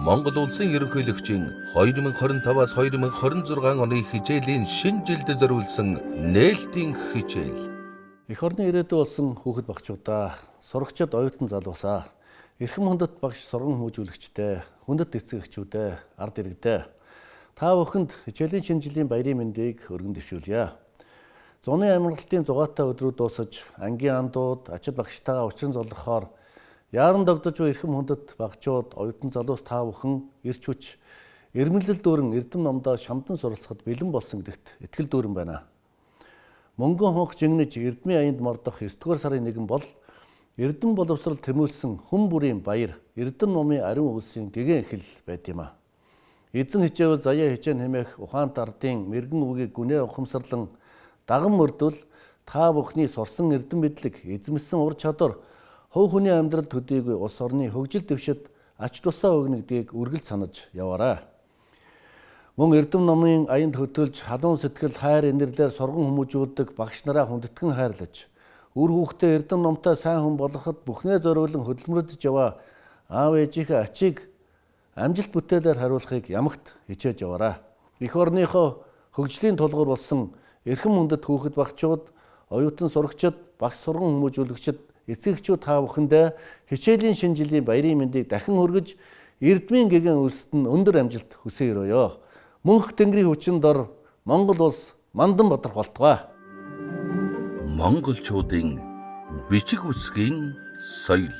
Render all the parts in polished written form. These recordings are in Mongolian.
Монгол улсын ерөнхийлөгчийн 2025-аас 2026 оны хичээлийн шинэ жилд зориулсан нээлтийн хичээл. Эх орны ирээдүй болсон хүүхэд багчуудаа, сурагчид оюутан залуусаа, эрхэм хүндэт багш сурган хүмүүжүүлэгчдээ, хүндэт эцэг эхчүүдээ, ард иргэдээ та бүхэнд хичээлийн шинэ жилийн баярын мэндийг өргөн дэвшүүлье. Зуны амралтын зугаатай өдрүүд дуусаж, ангийн андууд, ачид багштайгаа учран золгохоор яаран догдож буй эрхэм хүндэт багчууд, оюутан залуус та бүхэн эрч хүч, эрмэлзэл дүүрэн эрдэм номдоо шамдан суралцахад бэлэн болсон гэдэгт итгэл дүүрэн байна. Мөнгөн хонх жингэнэж эрдмийн аянд мордох 9-р сарын 1 бол эрдэм боловсрол тэмүүлсэн хүн бүрийн баяр, эрдэм номын ариун үйлсийн гэгэн эхэл байд юм а. Эзэн хичээвэл заяа хичээн хэмээх ухаант ардын мэрэгэн үгийг гүнээ ухамсарлан даган мөрдвөл та бүхний сурсан эрдэм мэдлэг, эзэмшсэн ур чадвар хувь хүний амьдрал төдийгүй улс орны хөгжил дэвшид ач тусаа өгнө гэдгийг үргэлж санаж яваарай. Мөн эрдэм номын аянд хөтөлж халуун сэтгэл хайр инэрлээр сурган хүмүүжүүлдэг багш нараа хүндэтгэн хайрлаж үр хүүхдээ эрдэм номтой сайн хүн болгоход бүхнээ зориулан хөдөлмөрлөж яваа аав ээжийнхээ ачийг амжилт бүтээлээр хариулахыг ямагт хичээж яваарай. Эх орныхоо хөгжлийн тулгуур болсон эрхэм хүндэт хүүхэд багчууд, оюутан сурагчид, багш сурган хүмүүжүүлэгчид, эцэг эхчүүд та бүхэндээ хичээлийн шинэ жилийн баярын мэндийг дахин хүргэж эрдмийн гэгэн үйлсэд нь өндөр амжилт хүсэн өрөөё. Мөнх Тэнгэрийн хүчин дор Монгол улс мандан бадрах болтугай. Монголчуудын бичиг үсгийн соёл.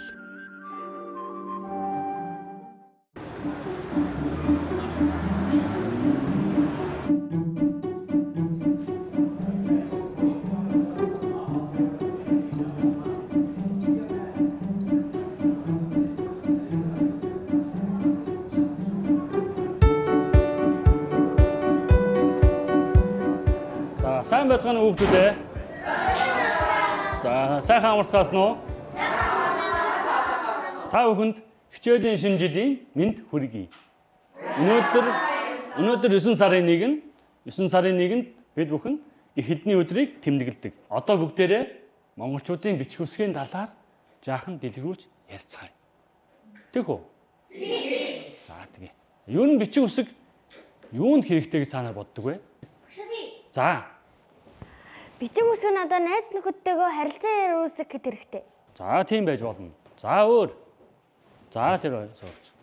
За сайн байцгаана уу хүүхдүүд ээ. За сайхан амарцгаасан уу? Та бүхэнд хичээлийн шинэ жилийн мэнд хүргэе. Өнөөдөр 9 сарын 1-нд 9 сарын 1-нд бид бүхэн их хэлний өдрийг тэмдэглэдэг. Одоо бүгдээрээ монголчуудын бичиг үсгийн талаар жаахан дэлгэрүүлж ярьцгаая. Тэг үү? За тэгээ. Юу нь бичиг үсэг юунд хэрэгтэй гэж цаанаар боддог вэ? За. Бичиг үсэг нь одоо найз нөхөдтэйгөө харилцан яриа үүсгэх гэт хэрэгтэй. За тийм байж болно. За өөр. За тэр сурч.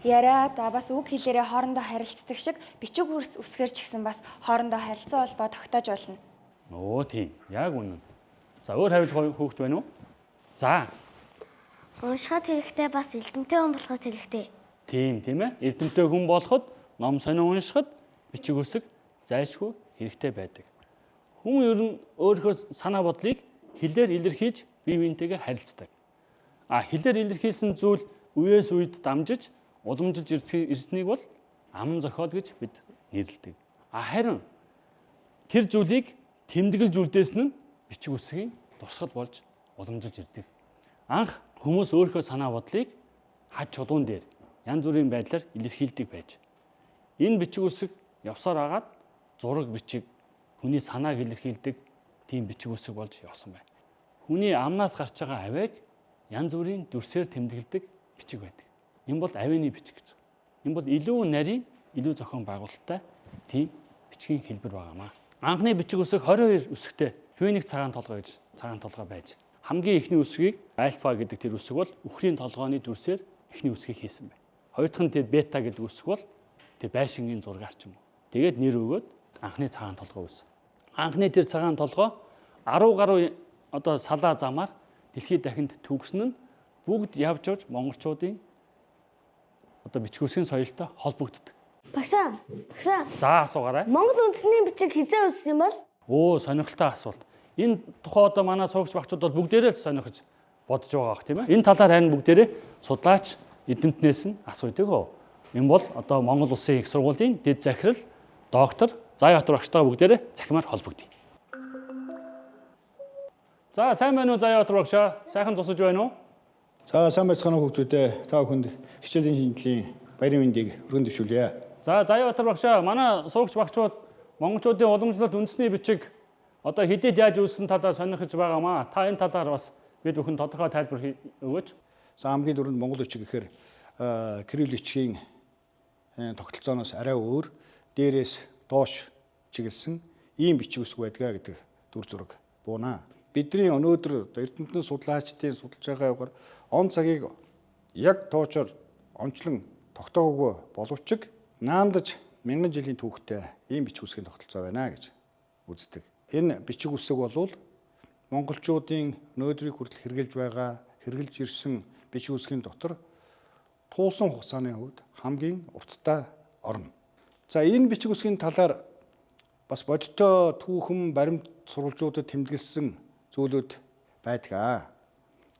Яриа да бас үг хэлээрээ хоорондоо харилцдаг шиг бичиг үс үсгээр ч гэсэн бас хоорондоо харилцан холбоо тогтоож болно. Өө тийм. Яг үнэн. За өөр хариулах хүүхэд байна уу? За. Уншихад хэрэгтэй бас эрдэмтэй хүн болоход хэрэгтэй. Тийм тийм ээ. Эрдэмтэй хүн болоход ном сонин уншихад бичиг үсэг зайлшгүй хэрэгтэй байдаг. Хүн ер нь өөрийнхөө санаа бодлыг хэлээр илэрхийлж бие биентэйгээ харилцдаг. А хэлээр илэрхийлсэн зүйл үеэс үед дамжиж уламжилж ирснийг бол ам зохиол гэж бид нэрлэдэг. А харин тэр зүйлийг тэмдэглэж үлдээсэн нь бичиг үсгийн дурсгал болж уламжилж ирдэг. Анх хүмүүс өөрийнхөө санаа бодлыг хад чулуун дээр янз бүрийн байдлаар илэрхийлдэг байж. Энэ бичиг үсэг явсаар агаад зураг бичиг хүний санааг илэрхийлдэг тийм бичиг үсэг болж явсан байна. Хүний амнаас гарч байгаа авиаг янз бүрийн дүрсээр тэмдэглэдэг бичиг байдаг. Энэ бол авианы бичиг гэж. Энэ бол илүү нарийн, илүү зохион байгуулалттай тийм бичгийн хэлбэр байгаамаа. Анхны бичиг үсэг 22 үсэгтэй Феникс цагаан толгой гэж цагаан толгой байж. Хамгийн эхний үсгийг альфа гэдэг тэр үсэг бол үхрийн толгойн дүрсээр эхний үсгийг хийсэн байна. Хоёр дахь нь тэр бета гэдэг үсэг бол тэр байшингийн зургаар ч юм уу. Тэгээд нэр өгөөд анхны цагаан толгой үүссэн. Анхны тэр цагаан толгой 10 гаруй одоо салаа замаар дэлхийд дахинд түгсэн нь бүгд явж явж монголчуудын одоо бичиг үсгийн соёлтой холбогддог. Багшаа, багшаа. За асуугаарай. Монгол үндэсний бичиг хизээ үүссэн юм бол? Өө сонирхолтой асуулт. Энэ тухай одоо манай цуугч багчууд бол бүгдээрээ л сонирхож бодож байгаа бах тийм ээ. Энэ талаар харин бүгдээрээ судлаач эдэмтнээс нь асууя тэг үү. Энэ бол одоо Монгол Улсын их сургуулийн дэд захирал доктор Заяабатар багштайгаа бүгдээрээ цахимаар холбогдъё. За сайн байна уу Заяабатар багшаа? Сайхан зогсож байна уу? За сайн байцгаана уу хүүхдүүдээ. Та бүхэнд хичээлийн шинэ жилийн баярын мэндийг өргөн дэвшүүлье. За Заяабатар багшаа, манай суугч багчууд монголчуудын уламжлалт үндэсний бичиг одоо хэдийд яаж үүссэн талаар сонирхож байгаамаа. Та энэ талаар бас бид бүхэн тодорхой тайлбар өгөөч. За хамгийн түрүүнд Монгол бичиг гэхээр Кирилл бичгийн тогтолцооноос арай өөр дээрээс доош чиглэсэн ийм бичиг үсэг байдгаа гэдэг дүр зураг буунаа. Бидний өнөөдөр эрдэмтэн судлаачдын судалж байгаа югаар он цагийг яг тоочоор онцлон тогтоогоогүй боловч наандаж мянган жилийн түүхтэй ийм бичиг үсгийн тогтолцоо байна гэж үздэг. Энэ бичиг үсэг бол монголчуудын өнөөдрийг хүртэл хэрэгжилж байгаа, хэрэгжилж ирсэн бичиг үсгийн дотор туусан хугацааны хувьд хамгийн урттай орно. За энэ бичиг үсгийн талаар бас бодиттой түүхэн баримт сурвалжуудад тэмдэглэсэн зүйлүүд байдаг.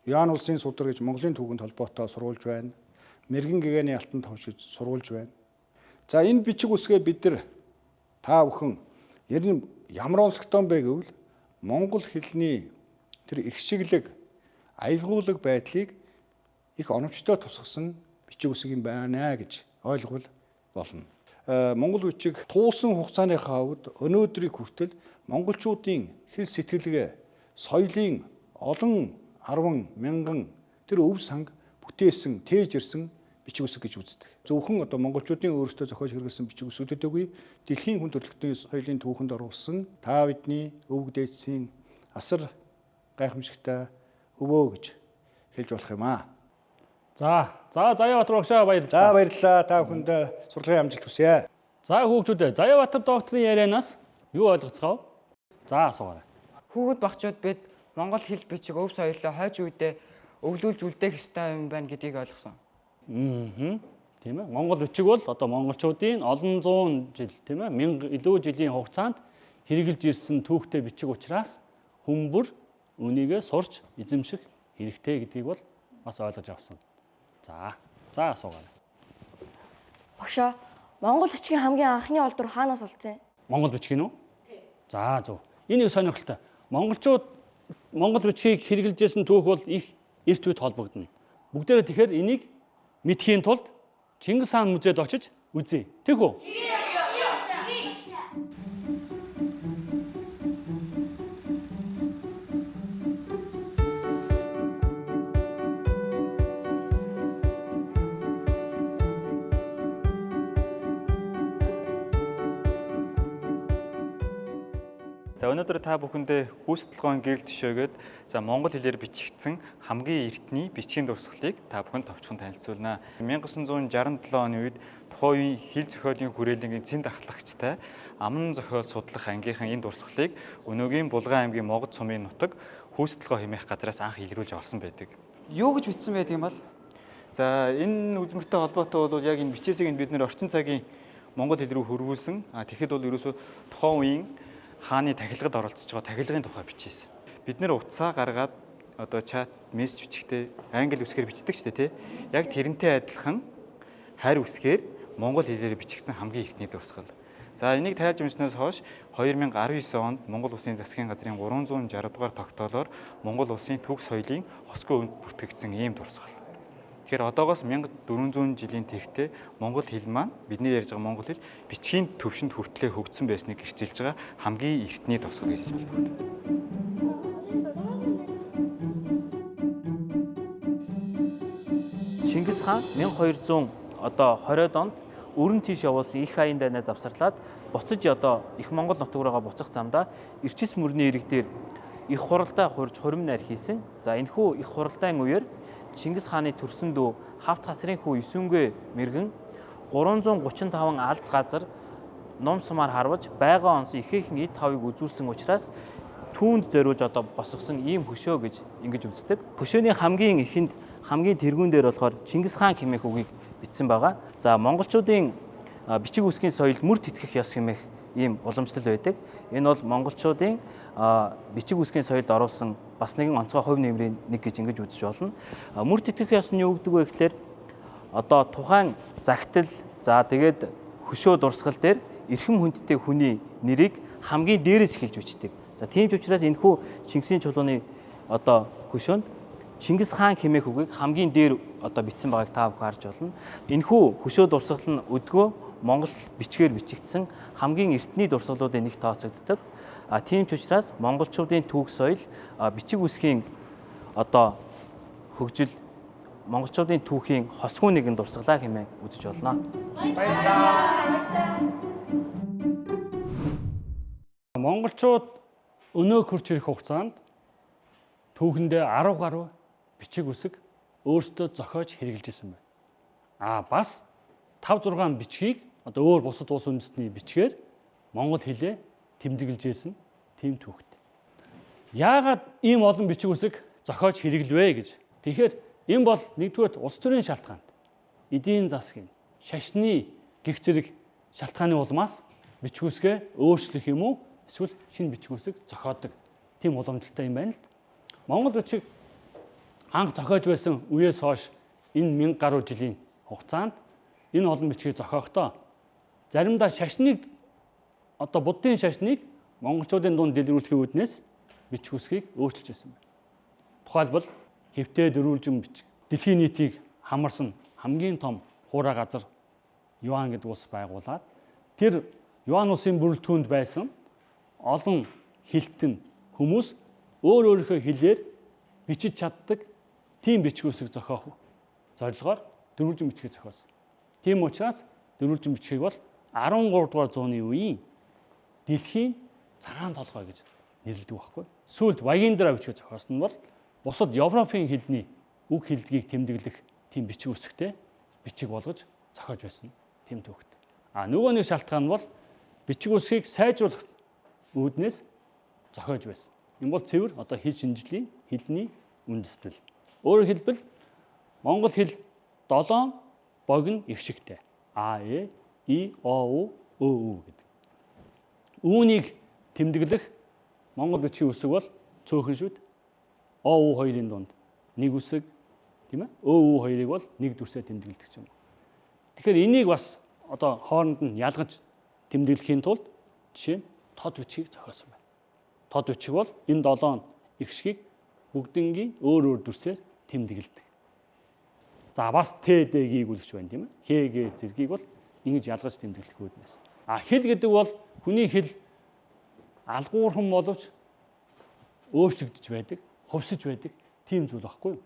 Юан улсын судар гэж Монголын түүхэнд холбоотой сурвалж байна. Мэргэн гэгээний алтан товч гэж сурвалж байна. За энэ бичиг үсгээ бид нар та бүхэн ер нь ямар онцлогтой бэ гэвэл монгол хэлний тэр их шиглэг аялгуулаг байдлыг их оновчтой тусгасан бичиг үсэг юм байна гэж ойлгол болно. Монгол бичиг туусан хугацааныхаа хувьд өнөөдрийг хүртэл монголчуудын хэл сэтгэлгээ, соёлын олон арван мянган тэр өв санг бүтээсэн, тээж ирсэн бичиг үсэг гэж үздэг. Зөвхөн одоо монголчуудын өөрсдөө зохиож хэрэглэсэн бичиг үсгүүдэд үгүй дэлхийн хүн төрөлхтний соёлын түүхэнд оруулсан та бидний өвөг дээдсийн асар гайхамшигтай өвөө гэж хэлж болох юм аа. За, за Заяабатар багшаа баярлалаа. За баярлалаа. Та бүхэнд сурлагын амжилт хүсье. За хүүхдүүдээ, Заяабатар докторын ярианаас юу ойлгоцгоо? За асуугаарай. Хүүхэд багчууд бид монгол хэл бичиг өв соёлоо хойч үедээ өвлүүлж үлдээх ёстой юм байна гэдгийг ойлгосон. Аа. Тийм ээ. Монгол бичиг бол одоо монголчуудын олон зуун жил, тийм ээ, мянга илүү жилийн хугацаанд хэрэгжилж ирсэн түүхтэй бичиг учраас хүмүүр үнийгээ сурч эзэмших хэрэгтэй гэдгийг бол бас ойлгож авсан. За, за асуугаарай. Багшаа, Монгол бичгийн хамгийн анхны олдвор хаанаас олдсон юм? Монгол бичиг нь үү? За зөв. Энэ их сонирхолтой. Монголчууд монгол бичгийг хэрэглэж байсан түүх бол их эрт үед холбогдоно. Бүгдээрээ тэгэхээр энийг мэдхийн тулд Чингис хаан музейд очиж үзье. Тэг үү? За өнөөдөр та бүхэндээ Хүйс толгойн гэрэл төшөөгээд за монгол хэлээр бичигдсэн хамгийн эртний бичгийн дурсгалыг та бүхэнд товчхон танилцуулна. 1967 оны үед тухайн үеийн хэл зохиолын хүрээлэнгийн цэнд ахлагчтай аман зохиол судлах ангийнхан энэ дурсгалыг өнөөгийн Булган аймгийн Могод сумын нутаг Хүйс толгой хэмээх газраас анх илрүүлж олсон байдаг. Юу гэж бичсэн байдаг юм бол? За энэ үзмэртэй холбоотой бол яг энэ бичээсийг бид нэр орчин цагийн монгол хэл рүү хөрвүүлсэн. А тэгэхэд бол ерөөсөө тухайн үеийн хааны тахилгад оролцож байгаа тахилгын тухай бичээсэн. Бид нэр утсаа гаргаад одоо чат, мессеж бичгтээ англи үсгээр бичдэг ч тий. Яг тэрнтэй адилхан хайр үсгээр монгол хэлээр бичигдсэн хамгийн эртний дурсгал. За энийг тайлж уншсанаас хойш 2019 онд Монгол Улсын засгийн газрын 360 дугаар тогтоолоор Монгол Улсын түүх соёлын хосгүй өвөнд бүртгэгдсэн ийм дурсгал. Тэгэхээр одоогоос 1400 жилийн тэртээ монгол хэл маань бидний ярьж байгаа монгол хэл бичгийн төвшөнд хүртлээ хөгжсөн байсныг гэрчилж байгаа хамгийн эртний дурсгал гэж хэлж болно. Чингис хаан 1200 одоо 20-од онд өрн тийш явуулсан их аян дайнаа завсарлаад буцаж одоо их Монгол нутаг руугаа буцах замдаа Ирчис мөрний ирэг дээр их хуралдаа хурж хурим найр хийсэн. За энэхүү их хуралдаан үеэр Чингис хааны төрсөн дүү Хавт хасрын хүү Есүнгэ мэрэгэн 335 алд газар нум сумаар харваж байгаа онсон ихээхэн эд хавыг үзүүлсэн учраас түүнд зориулж одоо босгосон ийм хөшөө гэж ингэж үздэг. Хөшөөний хамгийн эхэнд хамгийн тэргүүн дээр болохоор Чингис хаан хэмээх үгийг бичсэн байгаа. За монголчуудын бичиг үсгийн соёлд мөр тэтгэх ёс хэмээх ийм уламжлал байдаг. Энэ бол монголчуудын бичиг үсгийн соёлд оруулсан бас нэгэн онцгой хувь нэмрийн нэг гэж ингэж үзэж болно. Мөр тэтгэх ёс нь юу гэдэг вэ гэхлээр одоо тухайн загтал за тэгээд хөшөө дурсгал дээр эрхэм хүндтэй хүний нэрийг хамгийн дээрээс эхэлж бичдэг. За тийм ч учраас энэхүү Чингисийн чулууны одоо хөшөөнд Чингис хаан хэмээх үгийг хамгийн дээр одоо бичсэн байгааг та бүхэн харж байна. Энэхүү хөшөө дурсгал нь өдгөө монгол бичгээр бичигдсэн хамгийн эртний дурсгалуудын нэг тооцогддог. А тийм ч учраас монголчуудын түүх соёл бичиг үсгийн одоо хөгжил монголчуудын түүхийн хосгүй нэгэн дурсгалаа хэмээн үзэж болно. Баярлалаа. Монголчууд өнөө хурц ирэх хугацаанд түүхэндээ 10 гаруй бичиг үсэг өөрсдөө зохиож хэрэглэж исэн байна. А бас 5 6 бичгийг одоо өөр бусад улс үндэстний бичгээр монгол хэлээ тэмдэглэж исэн тийм түүхтэй. Яагаад ийм олон бичиг үсэг зохиож хэрэглэвэ гэж. Тэгэхээр энэ бол нэгдүгээрт улс төрийн шалтгаанд эдийн засгийн, шашны гих зэрэг шалтгааны улмаас бичиг үсгээ өөрчлөх юм уу эсвэл шинэ бичиг үсэг зохиодог тийм уламжлалтай юм байна л. Монгол бичиг анх зохиож байсан үеэс хойш энэ 1000 гаруй жилийн хугацаанд энэ олон бичгийг зохиохдоо заримдаа шашныг одоо буддын шашныг монголчуудын дунд дэлгэрүүлэхийн үүднээс бичиг үсгийг өөрчилж байсан байна. Тухайлбал хэвтээ дөрвөлжин бичиг дэлхийн нийтийг хамарсан хамгийн том хуурай газар Юан гэдэг улс байгуулад тэр Юан улсын бүрэлдэхүүнд байсан олон хилтэн хүмүүс өөр өөрийнхөө хэлээр бичиж чаддаг тийм бичиг үсэг зохиох зорилгоор дөрвөлжин бичгийг зохиосон. Тийм учраас дөрвөлжин бичгийг бол 13 дугаар зууны үеийн дэлхийн цагаан толгой гэж нэрлэдэг байхгүй. Сүүлд Вагиндра бичгийг зохиосон нь бол бусад Европын хэлний үг хэлдгийг тэмдэглэх тийм бичиг үсгтэй бичиг болгож зохиож байсан тийм түүхтэй. А нөгөө нэг шалтгаан нь бол бичиг үсгийг сайжруулах үүднээс зохиож байсан. Энэ бол цэвэр одоо хэл шинжлийн хэлний үндэслэл. Өөрөөр хэлбэл монгол хэл 7 богино их шигтэй. А э И О У Ө Ү гэдэг. Үүнийг тэмдэглэх монгол бичгийн үсэг бол цөөхөн шүд. О У хоёрын дунд нэг үсэг, тийм ээ? Ө У хоёрыг бол нэг дүрсээр тэмдэглэдэг юм. Тэгэхээр энийг бас одоо хооронд нь ялгаж тэмдэглэхийн тулд жишээ нь тод бичгийг зохиосон байна. Тод бичиг бол энэ 7 их шигийг бүгднгийн өөр өөр дүрсээр тэмдэглэдэг. За бас Т Д гийг үлгэж байна, тийм ээ? Х Г зэргийг бол ингэж ялгаж тэмдэглэх үүднээс. А хэл гэдэг бол хүний хэл алгуурхан боловч өөрчлөгдөж байдаг, хувьсаж байдаг тийм зүйл байхгүй юу?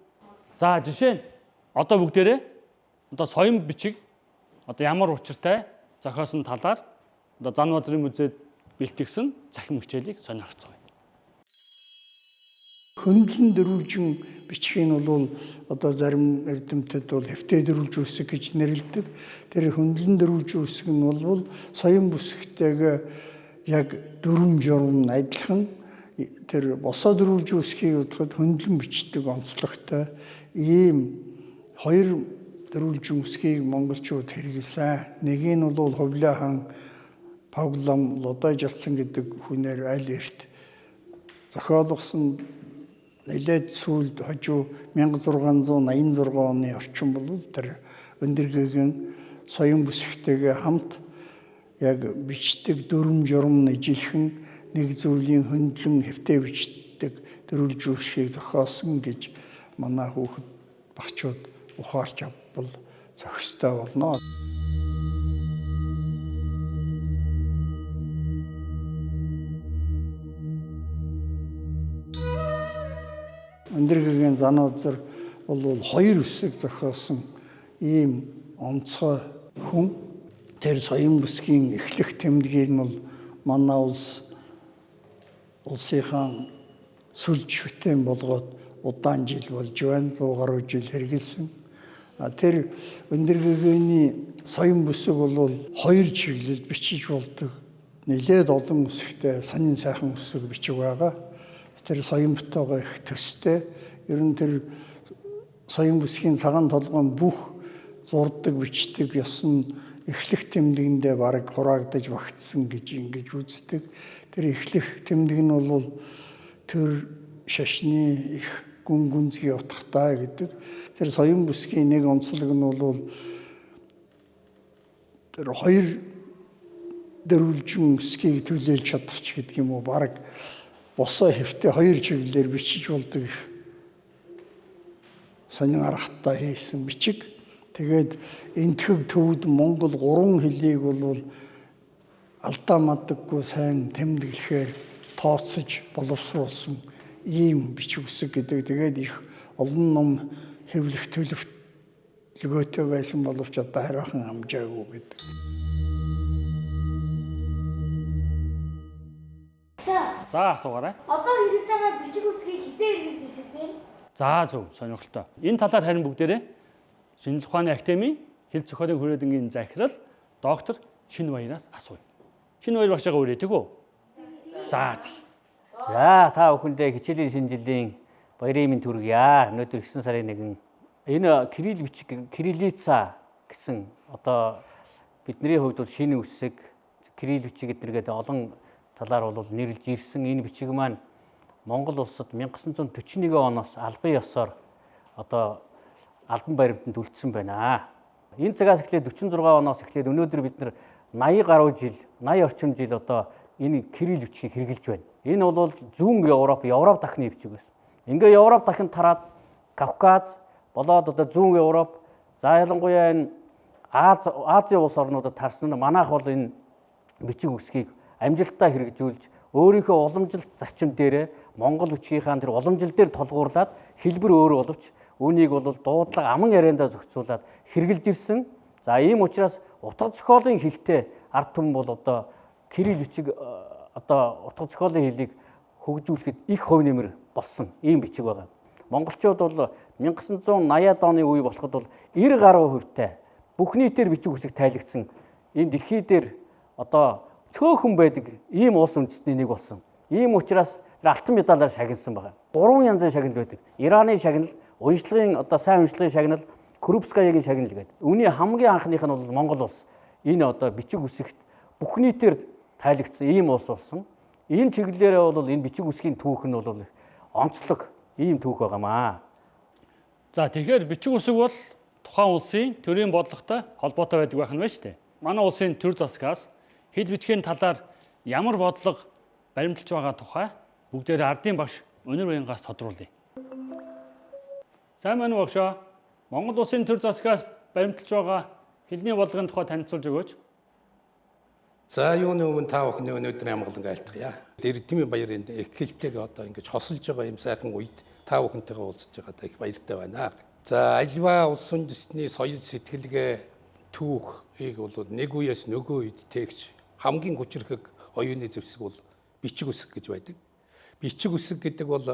За жишээ нь одоо бүгдээрээ одоо соён бичиг одоо ямар учиртай зохиосон талаар одоо Зан бадрын музейд бэлтгэсэн цахим хичээлийг сонирхцгоё. Хөндлөн дөрвөлжин бичгийг нь бол одоо зарим эрдэмтэд бол хэвтээ дөрвөлж үсэг гэж нэрлэдэг. Тэр хөндлөн дөрвөлж үсэг нь бол соён бүсгтэйгээ яг дүрм журм нь адилхан. Тэр босоо дөрвөлж үсгийг бодоход хөндлөн бичдэг онцлогтой ийм хоёр дөрвөлжин үсгийг монголчууд хэрэглэсэн. Нэг нь бол Хувлаа хаан Павлам Лодойжалсан гэдэг хүнээр аль эрт зохиолгосон. Нэлээд сүүлд хожуу 1686 оны орчим бол тэр Өндөргэгийн соён бүсгтэйгээ хамт яг бичдэг дүрм журм ижилхэн нэг зүйлийн хөндлөн хэвтээ бичдэг дөрвөлж үсгийг зохиосон гэж манай хүүхэд багчууд ухаарч авбал зохистой болно. Өндөргэгийн Зануузар бол хоёр үсэг зохиосон ийм онцгой хүн. Тэр соён бүсгийн эхлэх тэмдгийг нь бол манай улсынхаа сүлж шүтэн болгоод удаан жил болж байна. 100 гаруй жил хэрэгэлсэн. Тэр Өндөргэгийн соён бүсэг бол хоёр чиглэлд бичиж болдог. Нэлээд олон үсэгтэй сонин сайхан үсэг бичиг байгаа. Тэр соён бүтоогоо их төстэй. Ер нь тэр соён бүсгийн цагаан толгойн бүх зурдаг, бичдэг ёс нь эхлэх тэмдэгэндээ бараг хураагдаж багтсан гэж ингэж үздэг. Тэр эхлэх тэмдэг нь бол төр шашны их гүн гүнзгий утгатай гэдэг. Тэр соён бүсгийн нэг онцлог нь бол тэр хоёр дөрвөлжин үсгийг төлөөлж чадах ч гэдэг юм уу, бараг босоо хэвтээ хоёр чиглэлээр бичиж болдог их сонин аргатай хийсэн бичиг. Тэгээд Энэтхэг төвд Монгол гурван хэлийг бол алдаа мадаггүй сайн тэмдэглэхээр тооцож боловсруулсан ийм бичиг үсэг гэдэг. Тэгээд их олон ном хэвлэх төлөвлөгөөтэй байсан боловч одоо хараахан амжаагүй гэдэг. За, асуугаарай. Одоо хэрэгж байгаа бичиг үсгийг хизээ хэрэгжилж эхэлсэн? За, зөв, сонирхолтой. Энэ талаар харин бүгдээрээ Шинжлэх ухааны академийн хэл зохиолын хүрээлэнгийн захирал доктор Шинэ Баяраас асууя. Шинэ Баяр багшаага үрээ тэг үү? За, тий. За, та бүхэндээ хичээлийн шинэ жилийн баярын мэнд хүргье. Өнөөдөр 9 сарын 1. Энэ кирилл бичиг, кириллица гэсэн одоо бидний хувьд бол шинэ үсэг, кирилл бичиг гэдэргээд олон талаар бол нэрлж ирсэн. Энэ бичиг маань Монгол улсад 1941 оноос албан ёсоор одоо албан баримтанд үлдсэн байна. Энэ цагаас эхлээд 46 оноос эхлээд өнөөдөр бид нар 80 гаруй жил, 80 орчим жил одоо энэ кирилл бичгийг хэрэгжилж байна. Энэ бол зүүн Европ, Европ дахны бичиг байсан. Ингээ Европ дахин тараад Кавказ болоод одоо зүүн Европ, за ялангуяа энэ Азийн улс орнуудад тарсан нь манайх бол энэ бичиг үсгийг амжилттай хэрэгжүүлж өөрийнхөө уламжлалт зарчим дээрээ Монгол бичгийнхаа тэр уламжлал дээр толгуурлаад хэлбэр өөр боловч үүнийг бол дуудлага аман яриандаа зохицуулаад хэрэгжилж ирсэн. За, ийм учраас утга зохиолын хэлтэй ард түмэн бол одоо кирилл бичиг одоо утга зохиолын хэлийг хөгжүүлэхэд их хувь нэмэр болсон ийм бичиг байгаа. Монголчууд бол 1980-ад оны үе болоход бол 90 гаруй хувьтай бүх нийтээр бичиг үсэг тайлагдсан ийм дэлхий дээр одоо цөөхөн байдаг ийм улс үндэстний нэг болсон. Ийм учраас алтан медалаар шагнасан байгаа. Гурван янзын шагнал байдаг. Ираны шагнал, уншлагын одоо сайн уншлагын шагнал, Крупскаягийн шагнал гэдэг. Үүний хамгийн анхных нь бол Монгол улс. Энэ одоо бичиг үсэгт бүх нийтээр тайлагдсан ийм улс болсон. Энэ чиглэлээрээ бол энэ бичиг үсгийн түүх нь бол онцлог ийм түүх байгаамаа. За, тэгэхээр бичиг үсэг бол тухайн улсын төрийн бодлоготой холбоотой байдаг байх нь байна шүү дээ. Манай улсын төр засгаас хэл бичгийн талаар ямар бодлого баримталж байгаа тухай бүгдээрээ ардын багш Өнөр Уянгаас тодруулъя. Сайн байна уу, багшаа? Монгол улсын төр засгаас баримталж байгаа хэлний бодлогын тухай танилцуулж өгөөч. За, юуны өмнө та бүхний өнөөдрийн амгаланг айлтгая. Эрдэмийн баярын их хэлтэйгээ одоо ингэж хосолж байгаа юм сайхан үед та бүхэнтэйгээ уулзаж байгаадаа их баяртай байна. За, альва улс үндэстний соёл сэтгэлгээ түүхийг бол нэг үеэс нөгөө үед тэгч хамгийн хүчирхэг оюуны зэвсэг бол бичиг үсэг гэж байдаг. Бичиг үсэг гэдэг бол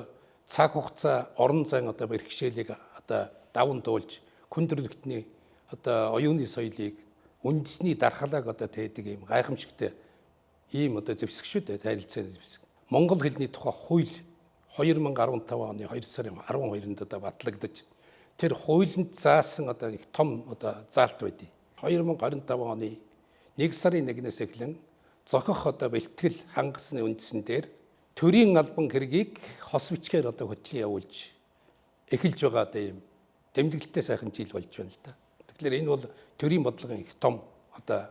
цаг хугацаа, орон зайн одоо бэрхшээлийг одоо даван дуулж хүндрэлтний одоо оюуны соёлыг, үндэсний дархлааг одоо тээдэг юм гайхамшигтай ийм одоо зэвсэг шүү дээ, танилцсан зэвсэг. Монгол хэлний тухай хууль 2015 оны 2 сарын 12-нд одоо батлагдаж тэр хуулинд заасан одоо их том одоо заалт байдیں۔ 2025 оны 1 сарын 1-ээс эхлэн зохих одоо бэлтгэл хангасны үндсэн дээр төрийн албан хэргийг хос бичгээр одоо хөтлөн явуулж эхэлж байгаа одоо ийм тэмдэглэлтэй сайхан жил болж байна л да. Тэгэхээр энэ бол төрийн бодлогын их том одоо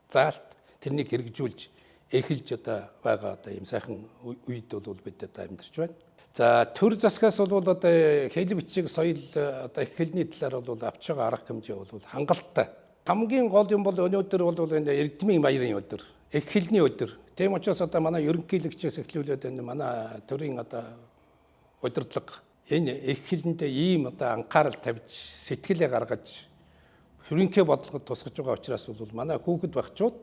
заалт, тэрнийг хэрэгжүүлж эхэлж одоо байгаа одоо ийм сайхан үед бол бид одоо амьдарч байна. За, төр засгаас бол одоо хэл бичиг соёл одоо их хэлний талаар бол авч байгаа арга хэмжээ бол хангалттай. Хамгийн гол юм бол өнөөдөр бол энэ эрдмийн баярын өдөр, их хэлний өдөр. Тийм учраас одоо манай ерөнхийлөгчөөс эхлүүлээд энэ манай төрийн одоо удирдлага энэ их хэлэндээ ийм одоо анхаарал тавьж, сэтгэлээ гаргаж ерөнхий бодлогод тусгаж байгаа учраас бол манай хүүхэд багчууд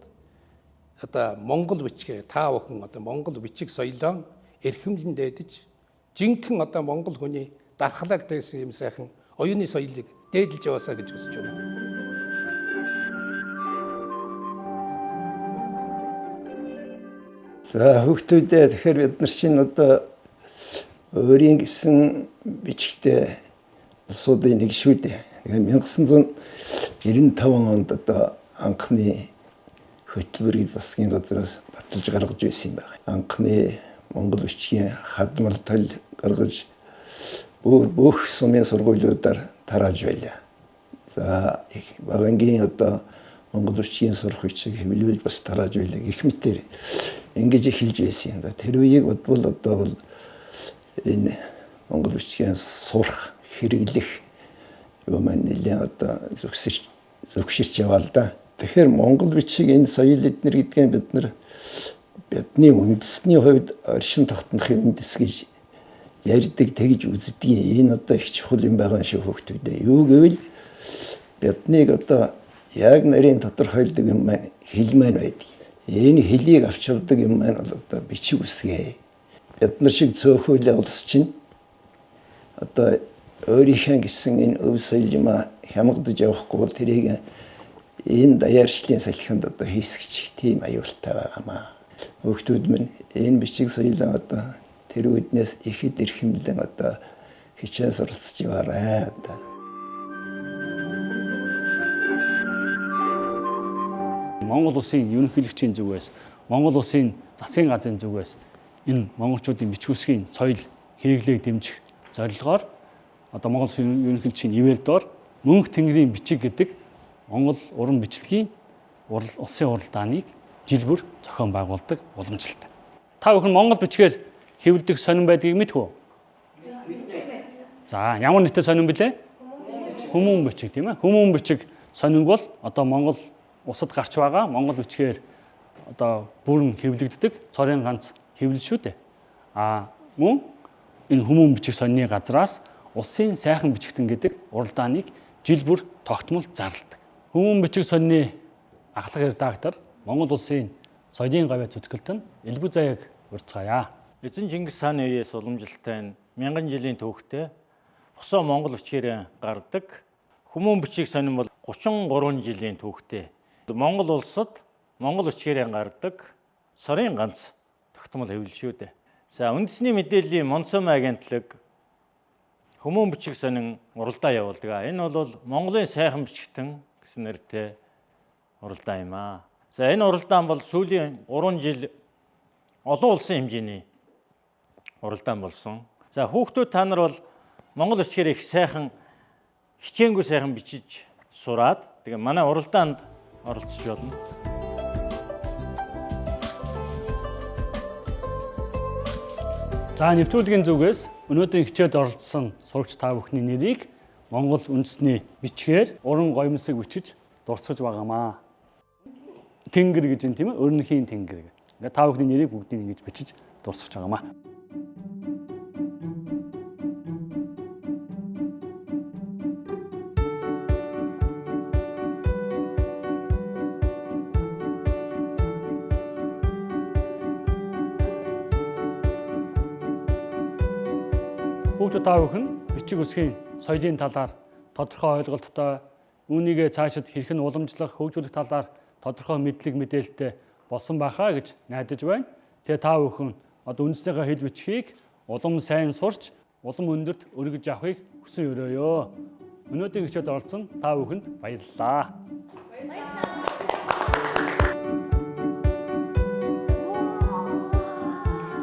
одоо монгол бичгээ, та бүхэн одоо монгол бичиг соёлоо эрхэмлэн дээдэж, жинхэнэ одоо монгол хүний дархлааг дээсэн юм сайхан оюуны соёлыг дээдэлж яваасаа гэж хүсэж байна. За, хүүхдүүдээ, тэгэхээр бид нар чинь одоо өөрийн гэсэн бичгтээ улсуудын нэг шүү дээ. Тэгэхээр 1995 онд одоо анхны хөтөлбөрийг засгийн газраас баталж гаргаж байсан юм байна. Анхны монгол бичгийн хадмал тал гаргаж бүх сумын сургуулиудаар тарааж байлаа. За, их багангийн одоо монгол бичгийн сурах бичиг хэвлэл бас тарааж байлаа гэх мэтээр ингэж эхэлж байсан юм да. Тэр үеийг бодвол одоо бол энэ монгол бичгийн сурах, хэрэглэх юу маань нэлээд одоо зүгширч яваа л да. Тэгэхээр монгол бичиг, энэ соёл эднэр гэдгийг бид нар бидний үндэсний хувьд оршин тогтнохын үндэс гэж ярьдаг, тэгж үздэг. Энэ одоо их чухал юм байгаа шиг хүүхдүүдээ. Юу гэвэл биднийг одоо яг нарийн тодорхойлдог юм маань хэл маань байдаг. Энэ хэлийг авч явдаг юм маань бол одоо бичиг үсгээ. Бид нар шиг цөөхөөлөө улс чинь одоо өөрийнхөө гэсэн энэ өв соёл юм хямгадж явахгүй бол тэрийг энэ даяаршлын салхинд одоо хийсгчих тийм аюултай байгаамаа. Хүүхдүүд минь энэ бичиг соёлоо одоо тэр үднээс ихэд эрхэмлэн одоо хичээн суралцж яваарай одоо. Монгол улсын ерөнхийлөгчийн зүгээс, Монгол улсын засгийн газрын зүгээс энэ монголчуудын бичиг үсгийн соёл хэрэглээг дэмжих зорилгоор одоо Монгол улсын ерөнхийлөгчийн ивэл доор мөнх тэнгэрийн бичиг гэдэг Монгол уран бичлэгийн улсын уралдааныг жил бүр зохион байгуулдаг уламжлалт. Та бүхэн монгол бичгээр хэвлэдэг сонин байдгийг мэдэх үү? За, ямар нэгтэй сонин бэлээ? Хүмүүн бичиг, тийм ээ. Хүмүүн бичиг сонин бол одоо Монгол улсад гарч байгаа монгол бичгээр одоо бүрэн хэвлэгддэг цорын ганц хэвлэл шүү дээ. А мөн энэ хүмүүн бичиг сонины газраас улсын сайхан бичигтэн гэдэг уралдааныг жил бүр тогтмол зарладаг. Хүмүүн бичиг сонины ахлах редактор Монгол улсын соёлын гавьяа зүтгэлт нь Элбэг заяаг урьцгаая. Эзэн Чингис хааны үеэс уламжлалтай нь мянган жилийн түүхтэй босоо монгол бичгээр гардаг. Хүмүүн бичиг сонин бол 33 жилийн түүхтэй. Монгол улсад монгол бичгээр гардаг сарын ганц тогтмол хэвлэл шүү дээ. За, үндэсний мэдээллийн Монцом агентлаг хүмүүн бичиг сонин уралдаа явуулдаг. Энэ бол Монголын сайхан бичгтэн гэсэн нэртэй уралдаан юм аа. За, энэ уралдаан бол сүүлийн 3 жил олон улсын хэмжээний уралдаан болсон. За, хүүхдүүд та нар бол монгол бичгээр их сайхан хичээнгүй сайхан бичиж сураад тэгээ манай уралдаанд оролцож болно. За, нэвтрүүлгийн зүгээс өнөөдрийн хичээлд оролцсон сурагч та бүхний нэрийг Монгол үндэсний бичгээр уран гоёмсог бичиж дурсгаж байгаамаа. Тэнгэр гэж юм, тийм ээ, өрнөхийн тэнгэр. Ингээд та бүхний нэрийг бүгдийг ингэж бичиж дурсгаж байгаамаа. Хүүхдүүд та бүхэн бичиг үсгийн соёлын талаар тодорхой ойлголттой, үүнийгээ цаашид хэрхэн уламжлах, хөгжүүлэх талаар тодорхой мэдлэг мэдээлэлтэй болсон байхаа гэж найдаж байна. Тэгээ та бүхэн одоо үндэснийхээ хэл бичгийг улам сайн сурч, улам өндөрт өргөж авахыг хүсэн өрөөё. Өнөөдрийн хичээлд оролцсон та бүхэнд баярлалаа.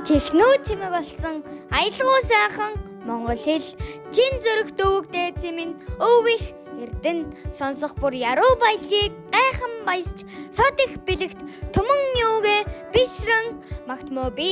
Технөө чимэг болсон аялгау сайхан монгол хэл чин зүрх дөвөг дээдсийн минь өв их эрдэн сонсох бүр яруу баялагийг гайхан баясч сод их бэлэгт түмэн юугэ бишрэн магтмөө би